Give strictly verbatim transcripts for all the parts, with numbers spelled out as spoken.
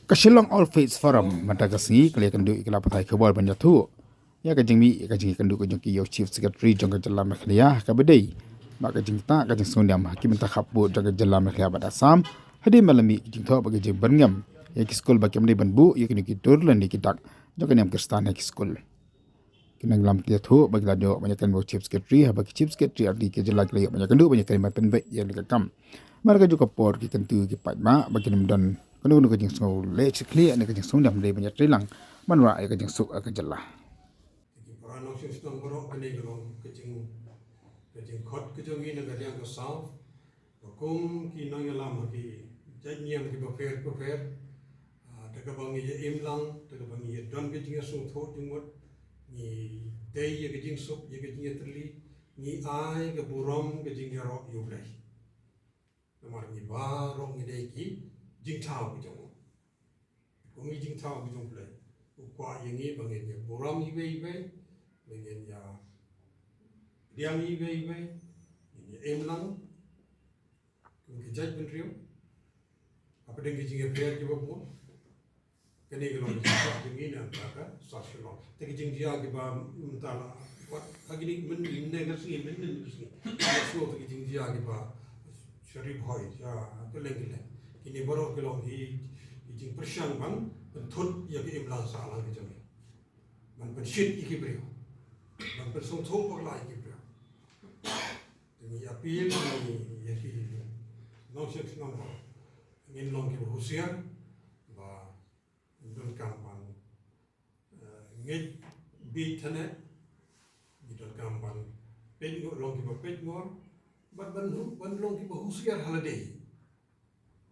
Ka Shillong All Faiths Forum mynta ka sngi ka la ïakynduh ïa ki lad pathai khubor ban ïathuh ïa ka jingmih ïa ka jingïakynduh ka jong ki ïa u Chief Secretary jong ka jylla Meghalaya, kaba dei ba ka jingktah ka jingsngewdiang ha ki bynta khappud jong ka jylla Meghalaya bad Assam hadien ba la mih ka jingthoh bad ka jingbyrngem ïa ki skul ba kim dei ban buh ïa kine ki dur lane ki dak jong ka niam Khristan ha ki skul. Ki nongïalam ki la ïathuh ba ki la ïoh ban ïakren bad u Chief Secretary, haba ki Chief Secretary artylli ki jylla ki la ïoh ban ïakynduh ban ïakren ban pynbeit ïa kane ka kam. Namar ka juk ka por ki kyntu ki paidbah ba kin ym don kano kano ka jingsngew leh shakri ne ka jingsngewdiang, dei ban ïatreilang ban wanrah ïa ka jingsuk ka jylla. Ki para nongshong shnong baroh, kane ka long ka jing, ka jingkhot ka jong ngi na ka liang ka South. Ba kum ki nongïalam ha ki jait niam kiba pher bapher, ah, da kaba ngi ïa im lang, da kaba ngi ïa don ka jingïasngewthuh jingmut, ngi tei ïa ka jingsuk, ïa ka jingïatylli, ngi ai ka burom ka jingïaroh ïa U Blei. Namar ngi baroh ngi dei ki jingthaw ka jong u. Kum ki jingthaw ka jong U Blei, u kwah ïa ngi ba ngin ïa burom iwei iwei, ba ngin ïa pdiang iwei iwei, ngin ïa im lang kum ki jaitbynriew hapdeng ki jingïapher kiba bun. Kane ka long ka jingkwah jong ngi na ka bynta ka South Shillong. Te ki jingjia kiba mynta la wat ha kine mynne ka sngi, mynne ka sngi, la shu, te ki jingjia kiba sha Ri Bhoi, sha kylleng kylleng, kine baroh ki long ki, ki jingpyrshang ban pynthut ïa ka imlang sahlang ka jong ngi, ban pynshit ïa ki briew, ban pynsngewthuh bakla ïa ki briew. Te ngi appeal ïa ki nongshong shnong ba ngin long kiba husiar, ba ngin donkam ban, eh, ngeit bieit than, ngi donkam ban peit ngor, long kiba peit ngor, bad ban hu-, ban long kiba husiar ha lade.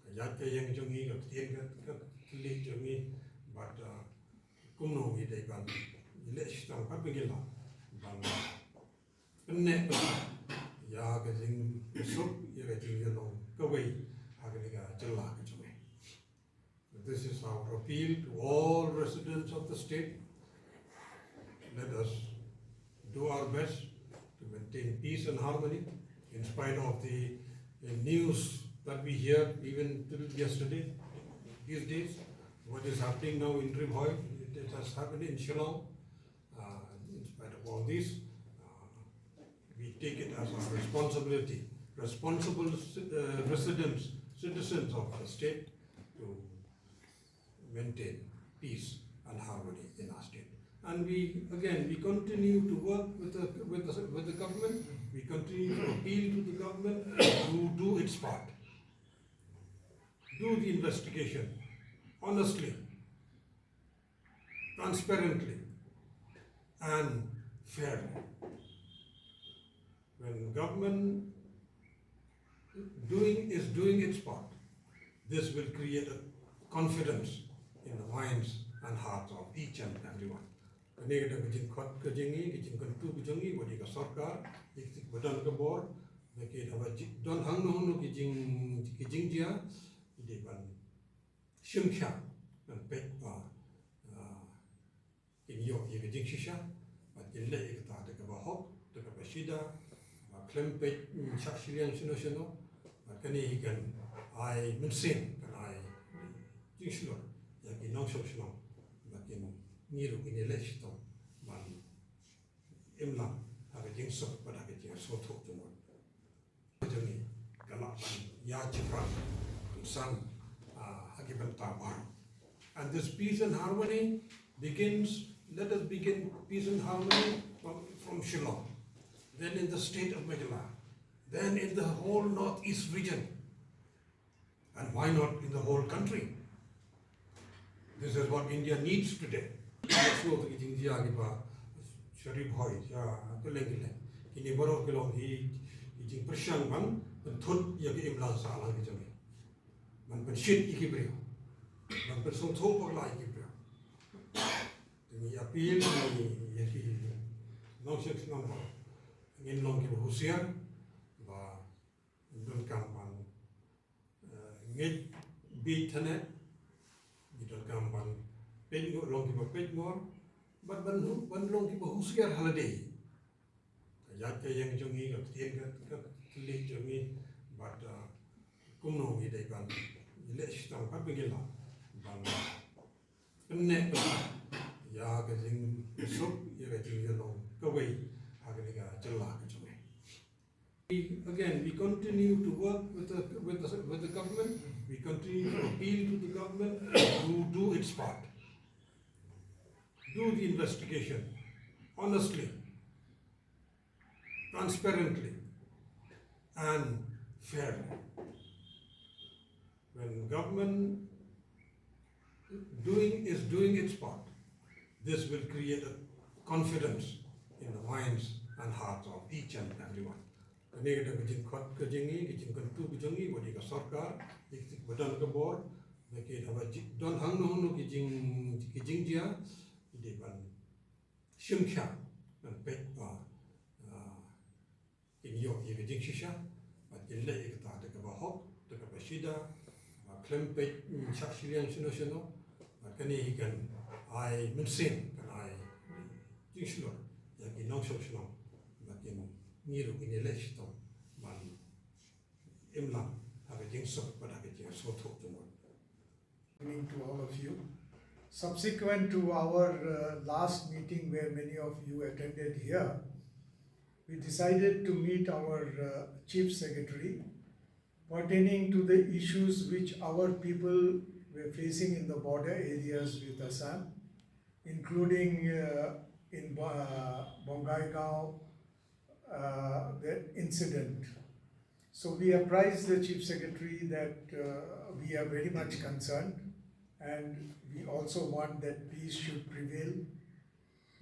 Ka ïaid ka ïeng jong ngi, ka ktien ka, ka kylli jong ngi, bad, eh, kumno ngi dei ban leh shitom katba ngi lah ban pynneh ïa ka jingsuk, ïa ka jingïalong kawei ha kane ka jylla ka jong ngi. This is our appeal to all residents of the state. Let us do our best to maintain peace and harmony in spite of the, the news that we hear even till yesterday, these days. What is happening now in Ri Bhoi, it, it has happened in Shillong. Uh, in spite of all this, uh, we take it as our responsibility, responsible ci-, uh, residents, citizens of the state, to maintain peace and harmony in our state. And we, again, we continue to work with the, with the, with the government. We continue to appeal to the government to do its part. Do the investigation honestly, transparently and fairly. When government doing, is doing its part, this will create a confidence in the minds and hearts of each and everyone. Kane ka dang ka jingkhot ka jong ngi, ka jingkyntu ka jong ngi, wat ïa ka sorkar, ïa ki ba don ka bor, ba ki da ba ji-, don hangno hangno ki jing, ki jingjia, ki dei ban shim khia, ban peit ba, ah, kin ïoh ïa ka jingshisha, bad kin leh ïa kata da kaba hok, da kaba shida, ba khlem peit, mm, shah shiliang shano shano, bad kane hi kan ai mynsiem, kan ai jingshlur ïa ki nongshong shnong, ba kin, ngi ruh kin ïaleh shitom ban im lang ha ka jingsuk bad ha ka jingsngewthuh jong u. Jong ngi ka lah ban ïa shiphrang, ban san, ah, ha ki bynta baroh. And this peace and harmony begins, let us begin peace and harmony from, from Shillong, then in the state of Meghalaya, then in the whole northeast region. And why not in the whole country? This is what India needs today. Shu ki jingjia kiba sha Ri Bhoi, sha kylleng kylleng, kine baroh ki long ki, ki jingpyrshang ban pynthut ïa ka imlang sahlang ka jong ngi, ban pynshit ïa ki briew, ban pynsngewthuh bakla ïa ki briew. Te ngi appeal ïa ki nongshong shnong ba ngin long kiba husiar, ba ngin donkam ban, eh, ngeit bieit than, ngi donkam ban peit ngor, long kiba peit ngor, bad ban hu-, ban long kiba husiar ha lade. Ka ïaid ka ïeng jong ngi, ka ktien ka, ka kylli jong ngi, bad, eh, kumno ngi dei ban leh shitom katba ngi lah Pyneh ïa ka jingsuk, ïa ka jingïalong kawei ha kane ka jylla ka jong ngi. We, again, we continue to work with the, with the, with the government. We continue to appeal to the government to do its part. Do the investigation honestly, transparently, and fairly. When government doing is doing its part, this will create a confidence in the minds and hearts of each and everyone. Kane ka dang ka jingkhot ka jong ngi, ka jingkyntu ka jong ngi, wat ïa ka sorkar, ïa ki ba don ka bor, ba ki haba ji-, don hangno hangno ki jing, ki jingjia, ki dei ban shim khia, ban peit ba, ah, kin ïoh ïa ka jingshisha, bad kin leh ïa kata da kaba hok, da kaba shida, ba khlem peit, mm, shah shiliang shano shano, bad kane hi kan ai mynsiem, kan ai jingshlur ïa ki nongshong shnong, ba kin, ngi ruh kin ïaleh shitom ban im lang ha ka jingsuk bad ha ka jingsngewthuh jong ngi. Evening to all of you. Subsequent to our, uh, last meeting, where many of you attended here, we decided to meet our, uh, Chief Secretary pertaining to the issues which our people were facing in the border areas with Assam, including, uh, in Bo-, uh, Bongaigaon, uh, the incident. So we apprised the Chief Secretary that, uh, we are very much concerned, and we also want that peace should prevail,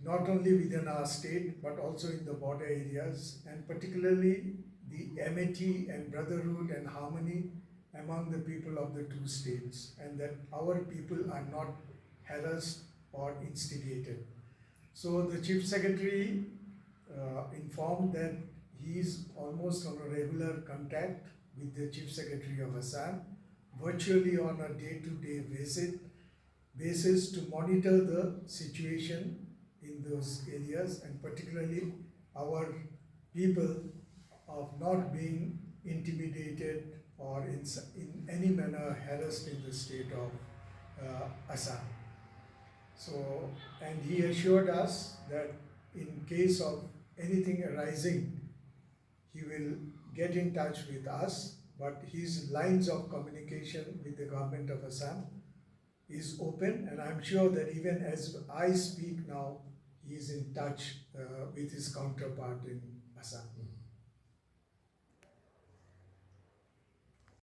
not only within our state, but also in the border areas, and particularly the amity and brotherhood and harmony among the people of the two states, and that our people are not harassed or instigated. So the Chief Secretary, uh, informed that he is almost on a regular contact with the Chief Secretary of Assam, virtually on a day-to-day visit, basis to monitor the situation in those areas, and particularly our people of not being intimidated or in s-, in any manner harassed in the state of, uh, Assam. So, and he assured us that in case of anything arising, he will get in touch with us, but his lines of communication with the government of Assam is open, and I'm sure that even as I speak now, he is in touch, uh, with his counterpart in Assam.